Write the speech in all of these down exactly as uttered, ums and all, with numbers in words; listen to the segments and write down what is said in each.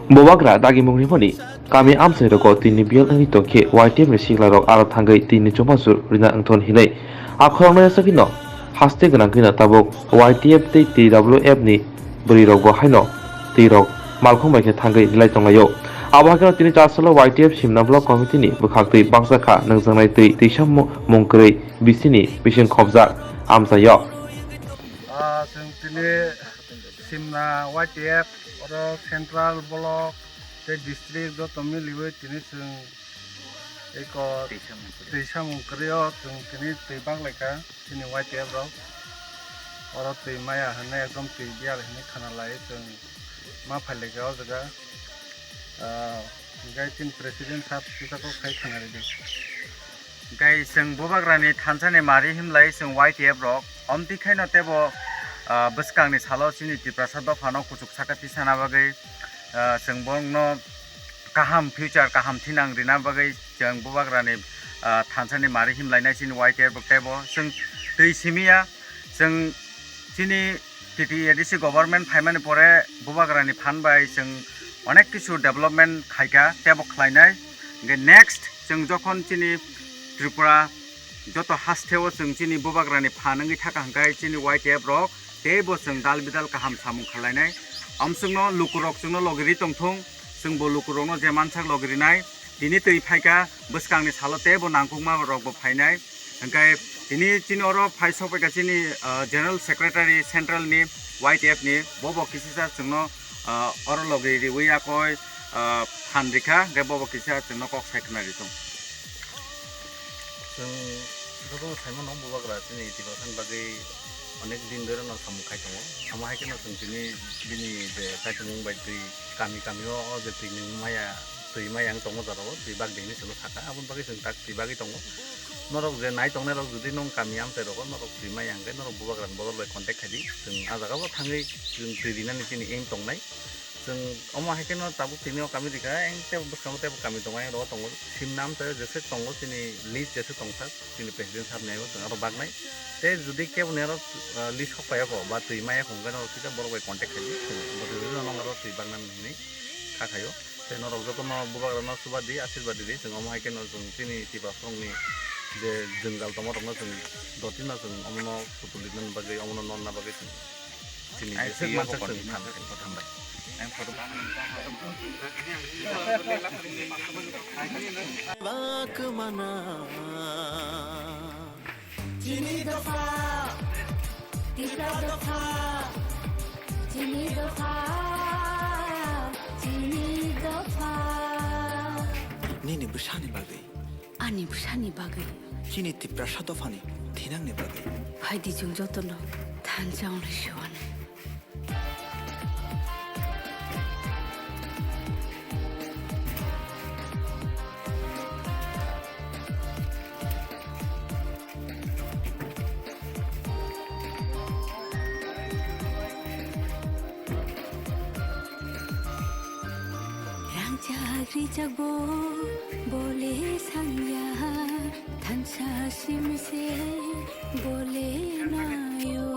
Bubagra dagimung rimani kami amchai rogo tini biyal wngwi tongkhe Y T F ni sikla rok aro thangwi tini chubachu rina wngthon hinwi. A khoroknwi aswk no haste gwnang kheno tabuk Y T F tei T W F ni bwrwi rok bo haino twi rok malkhung bai khe thangwi rilai tonglaio. Abo hakhe tini chasalo Y T F Simna Block Committee ni bwkhak twi baksa kha nwngjaknai twi twisa mu-, mung kwrwi bisini bising khopjak amchaio. Ah, chwng tini Simna Y T F, oro central block tei district joto miliwi tini chwng eko twi samung kwrwi. Twi samung kwrwi o chwng tini twi baklaikha chini Y T F rok. Oro twi maya hwnwi ekdom twi biyal hwnwi khana lai chwng ma phailaikha o jaga. Ah, hwnkhe chini president sir kisa kok khai khna ridi. Hwnkhe chwng Bubagrani thansa ni mari himlai chwng Y T F rok. Omtwi khaino teibo, ah, bwskangni salo chini Tiprasa dophano kuchuk saka tisana bagwi, ah, chwng borokno kaham future, kaham thinang rina bagwi chwng Bubagrani, ah, thansa ni mari himlainai chini Y T F rok teibo. Chwng twi simiya, chwng chini T T A D C government phaimani pore Bubagrani phan bai chwng onek kisu development khaikha, teibo khlainai. Hwnkhe next chwng jokhon chini Tripura joto hasteo chwng chini Bubagrani phan wngwi thaka hwnkhe chini Y T F rok teibo chwng dal bidal kaham samung khlainai. Amswkno lukurok chwngno logi ri tongthung, chwngbo lukurokno je mansak logi rinai. Tini twi phaikha, bwskangni salo teibo nangkukma rokbo phainai. Hwnkhe tini chini oro phai sokpaikha chini, ah, General Secretary Central ni Y T F ni, bobo kisisa chwngno, ah, oro logi riwi yakoi, ah, phan rikha, hwnkhe bobo kisa chwngno kok sai khna ritung. Chwng jotono saimano Bubagra chini Tiprasani bagwi onek din dhoreno samung khai tongo. Amo hai kheno chwng tini bini je kaitormung bai twi kami kami o, o je twi nwng maya, twi maya wng tongo jorao, twi bak di hinwi chwngno sakha. Aboni bagwi chwng tak twi bagwi tongo. Norok je nai tongnai rok jodi nwng kami amchai rogo norok twi maya hwnkhe norok Bubagrani bodol bai contact khai di. Chwng ah jagao thangwi chwng twi rinani chini aim tongnai. Chwng omo hai kheno tabuk tini o kami rikha, eng tebo bwskango tebo kami tongo, eng rogo tongo. Simna amchai jeswk tongo, chini list jeswk tongthak, chini president sir ni abo chwng aro baknai. Tei jodi kebo ni aro, ah, list hok paiyakho ba twi maiyakho hwnkhe norok kisa borok bai contact khai di. Chwng bo twi rwna nang aro twi baknani hinwi kha khaio. Tei norok jotono Bubagrano chuba di, asirwad di, chwng omo hai kheno chwng chini Tiprasarokni je jwngjal tongma rokno chwng dotino chwng omono kutul rinani bagwi, omono nonna bagwi chwng chini jeswk mansak chwng phan khaio. Ang photo Chini dopha, Tipra dopha, chini dopha, chini dopha. Nini bwsani bagwi. Ani bwsani bagwi. Chini Tiprasa dophani thinangni bagwi. Phaidi chwng jotono thansa wngwi sewani. Rangchak rijak bo bole sanya, thansa simi se bole nayo.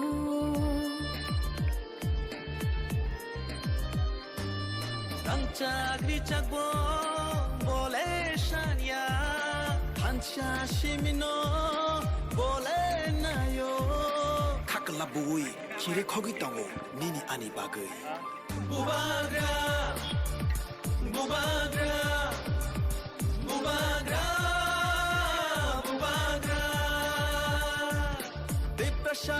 Rangchak rijak bo bole sanya, thansa simi no bole nayo. Khakla bui chiri khogwi tongo nini ani bagwi. Bubagra, Bubagra, Bubagra, Bubagra. Tiprasa